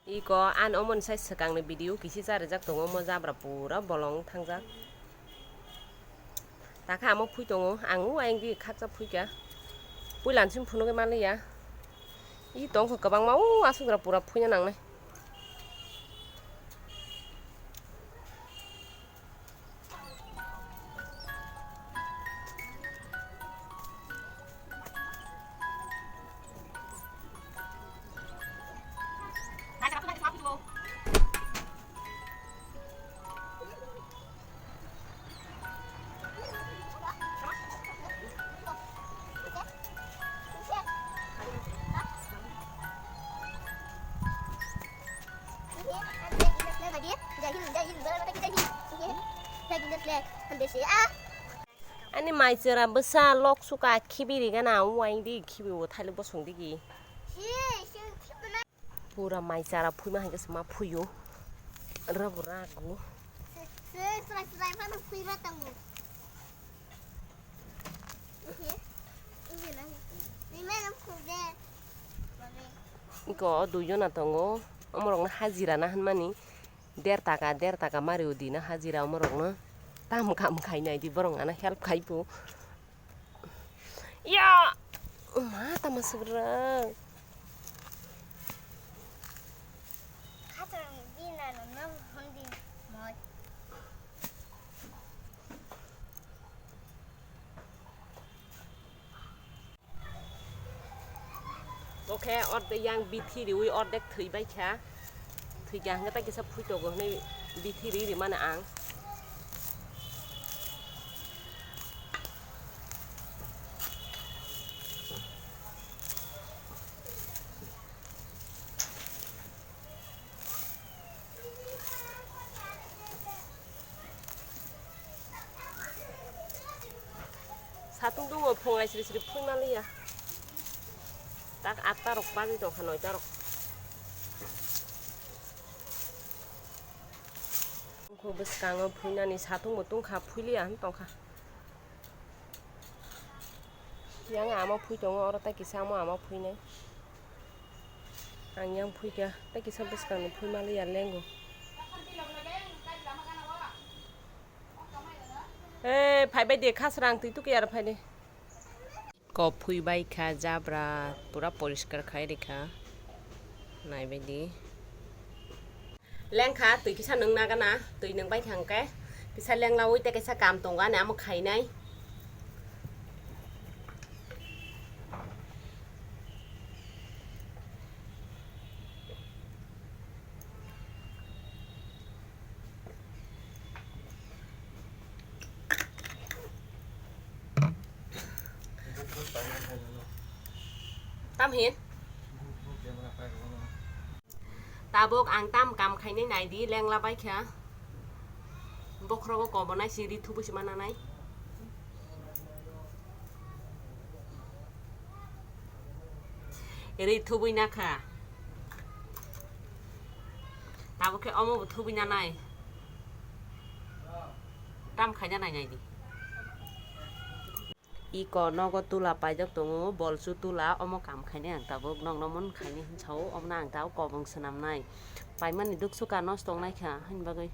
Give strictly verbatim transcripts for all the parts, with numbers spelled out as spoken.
Iko an omo ni sai swkang ni video kisi cha rijak tongo, omo jabra pura bolong thangjak. Takha amo phui tongo, ang o ayang di khakcha phui kha. Puila ni simi phunugwi manliya. I tongkha kwbangma, o aswk jora pura phuina nangnai. Ani mai chwra bwsa lok suka khibi rigana, uaing di khibi o thailik bosong digi. Pura mai chara phuima hai khe se ma phuio. Rabo rago. Srai srai phano phuima tango. Iko o duijona tongo. Omorokno hajira na hwnmani. Der taka, der taka mario dina hajira omorokno. Tam kam khainai di borok ano help khai bo. Ya, ma tama sugrang. Khatung bina no no hundi moi. Bo khe ordek yang bithi riwi ordek thwi bai kha. Thwi kha hwnkhe tei kisa phuitogo hwnwi bithi ri rimani ang. Satung dungo phung ai sri sri phui maliya. Tak atta rok bagi tongkha, noita rok. Kho bwskango phuinani satung bo tungkha, phuiliya hwn tongkha. Yang amo phui tongo, oro tei kisa amo ama phuinai. Ang yang phuikha, tei kisa bwskangni phui maliya lengo. Hey, phaibai de, khasrang twi tuki aro phaidi. Kok phui bai kha, jabra pura poriskar khai rikha. Naibaidi. Lengkha, twi kisa nwng nagana, twi nwng bai thang khe kisa lenglawi tei kaisa kam tongo ani amo khainai. Tam hin? Tabuk ang tam kam khainai naidi, lengla baikha. Bokhrogo kobonai si ri thubui si mananai. Ri thubui nakha. Tabuk khe omo bo thubui nanai. Tam khaina nai naidi. Iko nogo tula paijak tongo, bolsu tula, omo kam khainai ang tabuk, nokno mon khainai hinsa o, omono ang tabuk kobong swnamnai. Paimani duk suka nosto wngnai kha, haini bagwi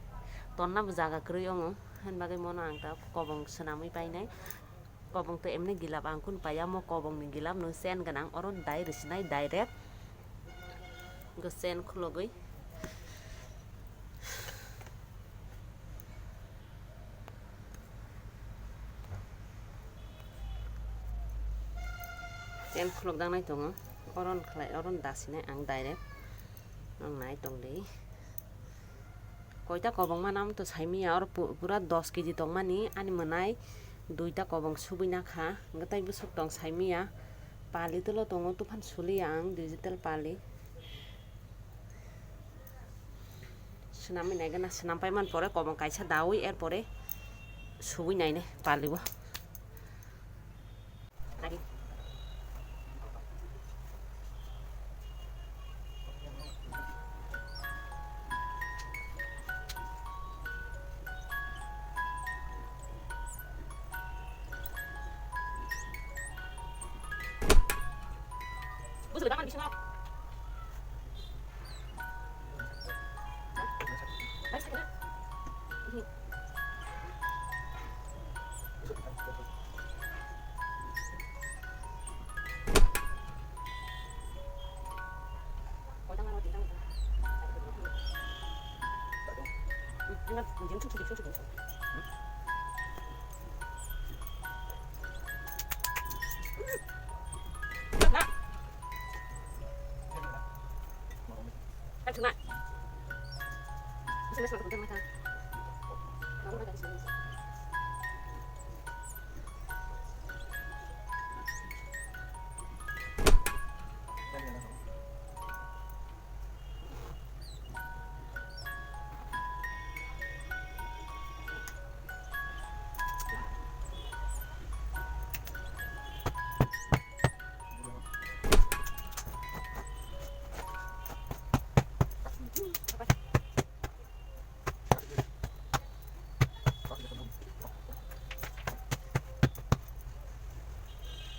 tonna bo jaga kwrwi wngo, haini bagwi mono ang tabuk kobong swnamwi painai. Kobong to emni gilap ang kun paiya, omo kobongni gilap no chain gwnang, oro dai rwsinai direct. Go chain khulogwi. Chain khulok dangnai tongo. Oron khlai, oron dasinai ang direct. Nang nai tong di. Koita kobong mana to saimiya, oro pu-, pura dos kg tongmani, ani mwnai duita kobong subui nakha. Hwnkhe tai bwswk tong saimiya. Pali tolo tongo, tuphan suliya ang digital pali. Swnamwi naigwna, swnam paimani pore kobong kaisa daui, er pore subui nainai palibo.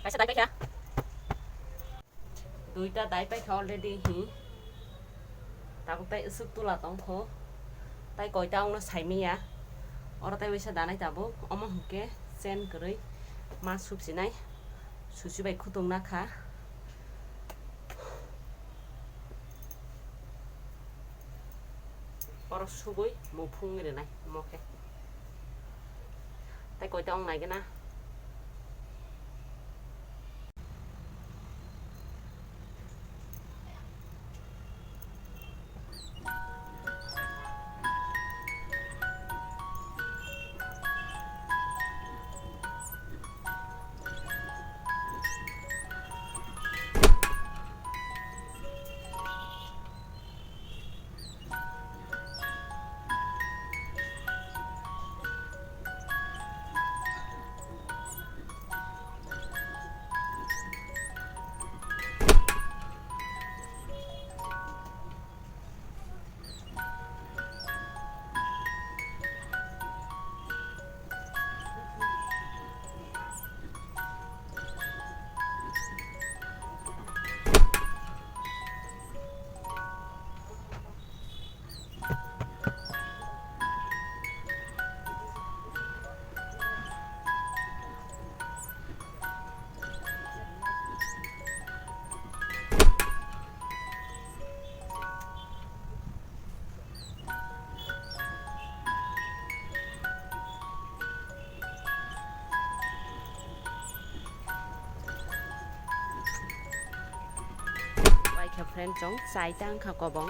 Kaisa dai paikha. Duita dai paikha already hi. Tabuk tai usuk tula tongkho. Tai koita ongno saimaya. Oro tai waisa danai tabuk. Omo hwnkhe chen kwrwi ma supsinai. Susi bai khutung nakha. Oro subui muphung rinai omo khe. Tai koita ong nai gana. Waikha friend chong chai ta wngkha kobong.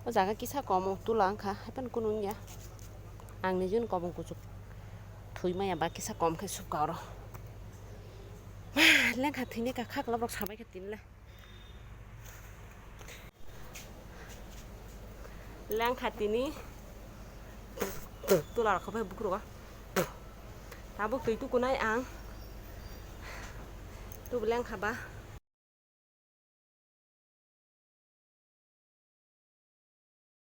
O jaga kisa komo tula wngkha, haiphano kunu wngya. Ang nijini kobong kuchuk thwi maya ba kisa kom khe subka oro. Lengkha thwini ka khak lobrok sabai khe tinle. Lengkha tini tula rok khabai bukruk o. Tabuk twi tukunai ang. Tubu lengkha ba.